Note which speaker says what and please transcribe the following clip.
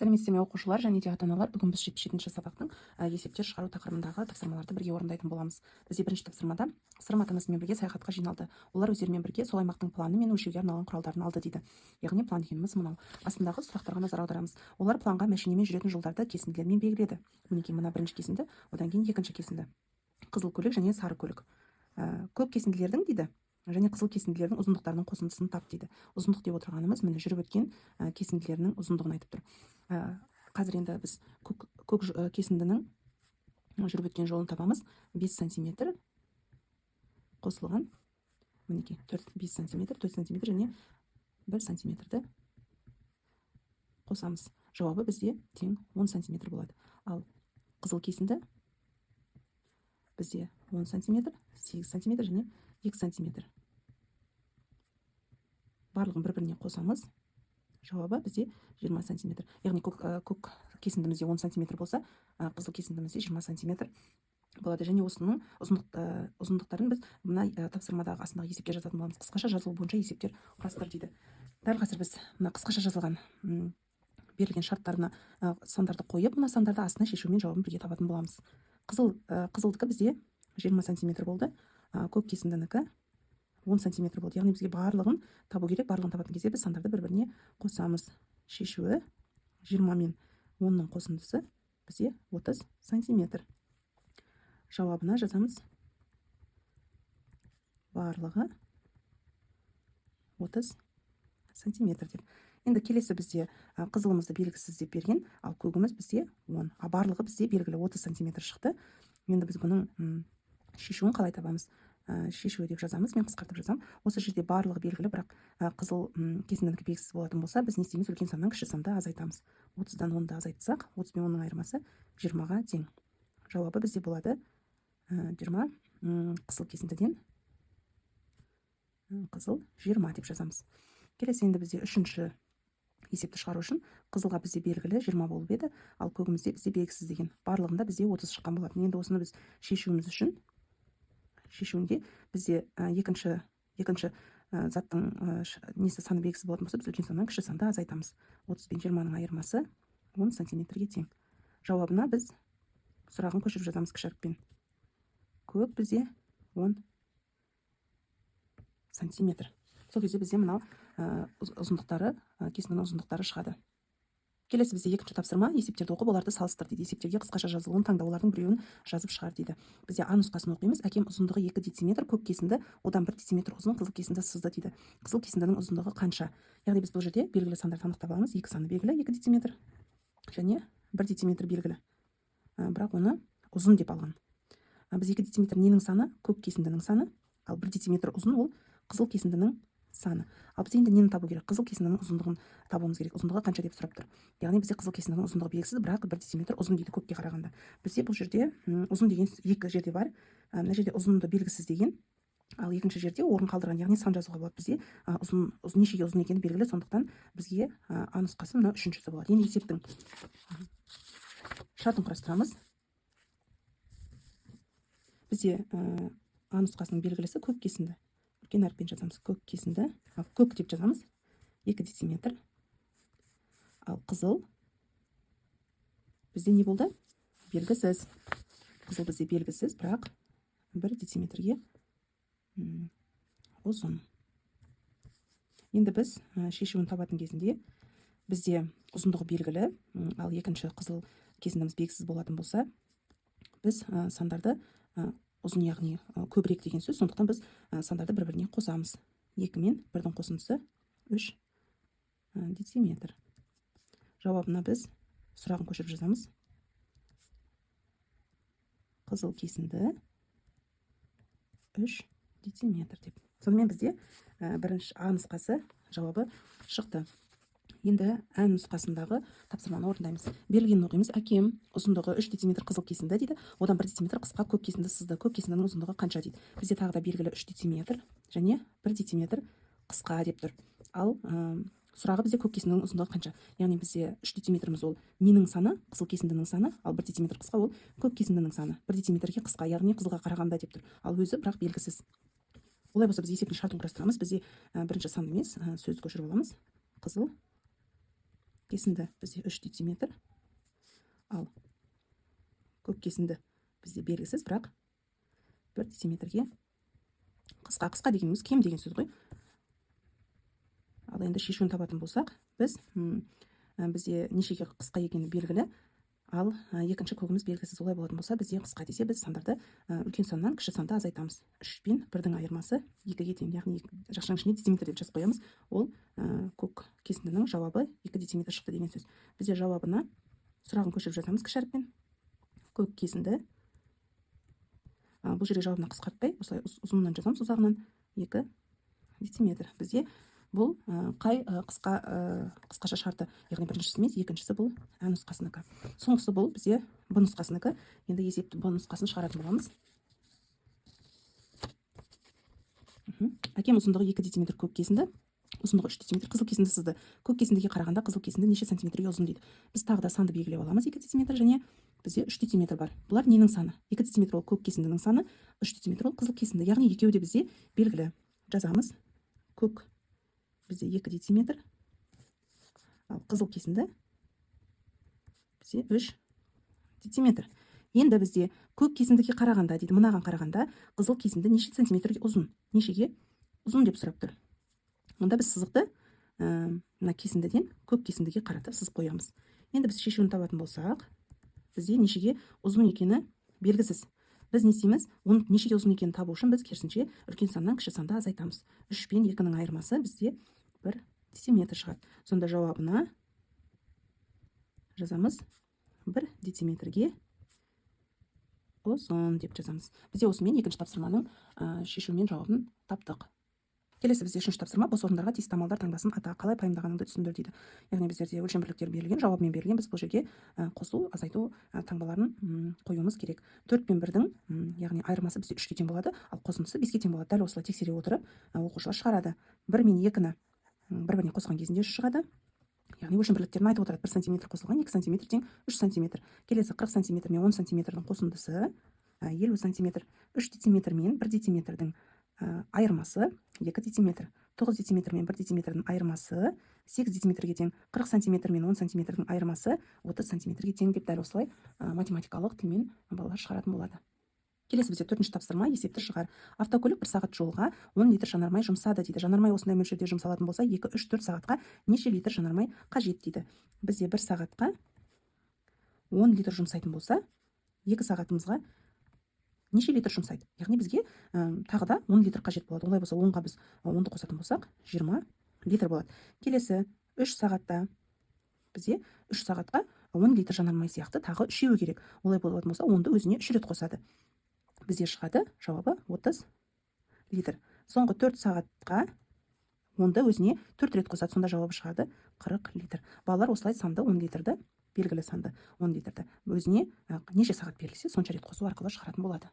Speaker 1: Сәлеметсіздер ме, оқушылар және де ата-аналар! Бүгін біз 77-ші сабақтың есептер шығару тақырыбындағы тапсырмаларды бірге орындайтын боламыз. Бізде бірінші тапсырмада Сырым ата-анасымен бірге саяхатқа жиналды. Олар өздерімен бірге сол аймақтың планы мен өлшеуге арналған құралдарын алды дейді. Яғни план дегеніміз мынау. Астындағы сұрақтарға назар аударамыз. Олар планға мәшинемен жүретін жолдарды кесінділермен белгіледі. Мінекей, мына бірінші кесінді, одан кейін екінші кесінді, қызыл көлік және сары көлік. Көк кесінділердің дейді және қызыл кесінділердің ұзындықтарының қосындысын тап дейді. Ұзындық деп отырғанымыз, міне, жүріп өткен кесінділерінің ұзындығын айтып тұр. Қазір енді біз көк кесіндінің жүріп өткен жолын табамыз. 5 сантиметр қосылған, мінекей, 4, 5 сантиметр, 4 сантиметр және 1 сантиметрді қосамыз. Жауабы бізде тең 10 сантиметр болады. Ал қызыл кесінді бізде 10 сантиметр, 8 сантиметр және 2 сантиметр. Барлығын бір біріне қосамыз. Жауабы бізде 20 сантиметр. Яғни көк кесіндімізде 10 сантиметр болса, қызыл кесіндімізде 20 сантиметр болады. Және осының ұзындықтарын біз мына тапсырмадағы астындағы есепке жазатын боламыз. Қысқаша жазылу бойынша есептер құрастыр дейді. Дәл қазір біз мына қысқаша жазылған берілген шарттарына сандарды қойып, мына сандарды астына шешумен жауабын бірге табатын боламыз. Қызылдікі бізде 20 сантиметр болды, көк кесіндінікі 10 сантиметр болды. Яғни бізге барлығын табу керек. Барлығын табатын кезде біз сандарды бір біріне қосамыз. Шешуі: 20 мен 10-ның қосындысы бізде 30 сантиметр. Жауабына жазамыз: барлығы 30 сантиметр деп. Енді келесі бізде қызылымызды белгісіз деп берген, ал көгіміз бізде 10, а барлығы бізде белгілі, 30 сантиметр шықты. Енді біз бұның шешуін қалай табамыз? Шешуі деп жазамыз, мен қысқартып жазамын. Осы жерде барлығы белгілі, бірақ қызыл кесіндінікі белгісіз болатын болса, біз не істейміз? Үлкен саннан кіші санды азайтамыз. 30-дан 10-ды азайтсақ, 30 пен 10-ның айырмасы 20-ға тең. Жауабы бізде болады 20, қызыл кесіндіден қызыл 20 деп жазамыз. Келесі енді бізде үшінші есепті шығару үшін қызылға бізде белгілі 20 болып еді, ал көгімізде бізде белгісіз деген. Барлығында бізде 30 шыққан болатын. Енді осыны біз шешуіміз үшін, шешуінде бізде екінші заттың несі, саны белгісіз болатын болса, біз үлкен саннан кіші санды азайтамыз. 30 пен 20-ның айырмасы 10 сантиметрге тең. Жауабына біз сұрағын көшіріп жазамыз кіші әріппен: көк бізде 10 сантиметр. Сол кезде бізде мынау ұзындықтары, кесіндінің ұзындықтары шығады. Келесі бізде екінші тапсырма: есептерді оқып, оларды салыстыр дейді. Есептерге қысқаша жазылуын таңда, олардың біреуін жазып шығар дейді. Бізде А нұсқасын оқимыз. Әкем ұзындығы 2 дециметр көк кесінді, одан 1 дециметр ұзын қызыл кесінді сызды дейді. Қызыл кесіндінің ұзындығы қанша? Яғни біз бұл жерде белгілі сандарды анықтап аламыз. Екі саны белгілі: 2 дециметр және 1 дециметр белгілі. Бірақ оны ұзын деп алған. Біз 2 дециметр ненің саны? Көк кесіндінің саны. Ал 1 дециметр ұзын ол қызыл кесіндінің саны. Ал біз енді нені табу керек? Қызыл кесіндінің ұзындығын табуымыз керек. Ұзындығы қанша деп сұрап тұр. Яғни бізде қызыл кесіндінің ұзындығы белгісіз, бірақ 1 дециметр ұзын дейді көкке қарағанда. Бізде бұл жерде ұзын деген екі жерде бар. Мына жерде ұзынды белгісіз деген, ал екінші жерде орын қалдырған, яғни сан жазуға болады. Бізде ұзын нешеге ұзын екені белгілі, сондықтан бізге А нұсқасы мына үшіншісі болады. Енді есептің шартын құрастырамыз. Бізде А нұсқасының белгілісі көк кесінді, үлкен әріппен жазамыз, көк кесінді, көк деп жазамыз, 2 дециметр. Ал қызыл бізде не болды? Белгісіз. Қызыл бізде белгісіз, бірақ 1 дециметрге ұзын. Енді біз шешуін табатын кезінде бізде ұзындығы белгілі, ал екінші қызыл кесіндіміз белгісіз болатын болса, біз сандарды ұзын, яғни көбірек деген сөз, сондықтан біз сандарды бір біріне қосамыз. Екі мен бірдің қосындысы 3 дециметр. Жауабына біз сұрағын көшіріп жазамыз: қызыл кесінді 3 дециметр деп. Сонымен бізде бірінші А нұсқасы жауабы шықты. Енді Ә нұсқасындағы тапсырманы орындаймыз. Берілгенін оқимыз. Әкем ұзындығы 3 дециметр қызыл кесінді дейді, одан 1 дециметр қысқа көк кесінді сызды. Көк кесіндінің ұзындығы қанша дейді. Бізде тағы да белгілі 3 дециметр және 1 дециметр қысқа деп тұр. Ал сұрағы бізде көк кесіндінің ұзындығы қанша. Яғни бізде 3 дециметріміз ол ненің саны? Қызыл кесіндінің саны. Ал 1 дециметр қысқа ол көк кесіндінің саны. 1 дециметрге қысқа, яғни қызылға қарағанда деп тұр, ал өзі бірақ белгісіз. Олай болса, біз есептің шартын құрастырамыз. Бізде бірінші сан емес, сөзді көшіріп аламыз: қызыл Кесінді бізде 3 дециметр, ал көк кесінді бізде белгісіз, бірақ 1 дециметрге қысқа. Қысқа дегеніміз кем деген сөз ғой. Ал енді шешуін табатын болсақ, біз бізде нешеге қысқа екені белгілі, ал екінші көгіміз белгісіз. Олай болатын болса, бізде қысқа десе, біз сандарды үлкен саннан кіші санды азайтамыз. 3 пен 1-дің айырмасы 2-ге тең, яғни жақшаның ішіне дециметр деп жазып қоямыз. Ол көк кесіндінің жауабы 2 дециметр шықты деген сөз. Бізде жауабына сұрағын көшіріп жазамыз кіші әріппен. Көк кесінді, бұл жерге жауабына қысқартпай, осылай ұзынынан жазамыз, ұзағынан 2 дециметр. Бізде бұл қай қысқа, қысқаша шарты, яғни біріншісі емес, екіншісі, бұл ә нұсқасынікі. Соңғысы бұл бізде б нұсқасынікі. Енді есепті б нұсқасын шығаратын боламыз. Әкем ұзындығы 2 дециметр көк кесінді, ұзындығы 3 дециметр қызыл кесінді сызды. Көк кесіндіге қарағанда қызыл кесінді неше сантиметрге ұзын дейді. Біз тағы да санды белгілеп аламыз: 2 дециметр және бізде 3 дециметр бар. Бұлар ненің саны? 2 дециметр ол көк кесіндінің саны, 3 дециметр ол қызыл кесінді, яғни екеуі де бізде белгілі. Жазамыз: көк бізде 2 дециметр, ал қызыл кесінді бізде 3 дециметр. Енді бізде көк кесіндіге қарағанда дейді, мынаған қарағанда қызыл кесінді неше сантиметрге ұзын, нешеге ұзын деп сұрап тұр. Онда біз сызықты мына кесіндіден көк кесіндіге қаратып сызып қоямыз. Енді біз шешуін табатын болсақ, бізде нешеге ұзын екені белгісіз. Біз не істейміз? Оның нешеге ұзын екенін табу үшін біз керісінше үлкен саннан кіші санды азайтамыз. 3 пен 2-нің айырмасы бізде 1 дециметр шығады. Сонда жауабына жазамыз: 1 дециметрге ұзын деп жазамыз. Бізде осымен екінші тапсырманың шешуі мен жауабын таптық. Келесі бізде үшінші тапсырма: бос орындарға тиісті амалдар таңбасын ата, қалай пайымдағаныңды түсіндір дейді. Яғни біздерде өлшем бірліктері берілген, жауабымен берілген. Біз бұл жерге қосу, азайту таңбаларын қоюымыз керек. 4 пен 1-дің, яғни айырмасы бізде 3-ке тең болады, ал қосындысы 5-ке тең болады. Дәл осылай тексере отырып, оқушылар шығарады. 1 мен 2-ні бір біріне қосқан кезінде 3 шығады, яғни өлшем бірліктерін айтып отырады: 1 сантиметр қосылған 2 сантиметр тең 3 сантиметр. Келесі 40 сантиметр мен 10 сантиметрдің қосындысы 50 сантиметр. 3 дециметр мен 1 дециметрдің айырмасы 2 дециметр. 9 дециметр мен 1 дециметрдің айырмасы 8 дециметрге тең. 40 сантиметр мен 10 сантиметрдің айырмасы 30 сантиметрге тең деп, дәл осылай математикалық тілмен балалар шығаратын болады. Келесі бізде төртінші тапсырма: есепті шығар. Автокөлік бір сағат жолға 10 литр жанармай жұмсады дейді. Жанармай осындай мөлшерде жұмсалатын болса, 2, 3, 4 сағатқа неше литр жанармай қажет дейді. Бізде бір сағатқа 10 литр жұмсайтын болса, 2 сағатымызға неше литр жұмсайды? Яғни бізге тағы да 10 литр қажет болады. Олай болса, 10-ға біз 10-ды қосатын болсақ, 20 литр болады. Келесі 3 сағатта бізде 3 сағатқа 10 литр жанармай сияқты тағы үшеуі керек. Олай болатын болса, 10-ды өзіне 3 рет қосады. Бізде шығады жауабы 30 литр. Соңғы 4 сағатқа 10-ды өзіне 4 рет қосады, сонда жауабы шығады 40 литр. Балалар осылай санды 10 литрді, белгілі санды 10 литрді өзіне неше сағат берілсе, сонша рет қосу арқылы шығаратын болады.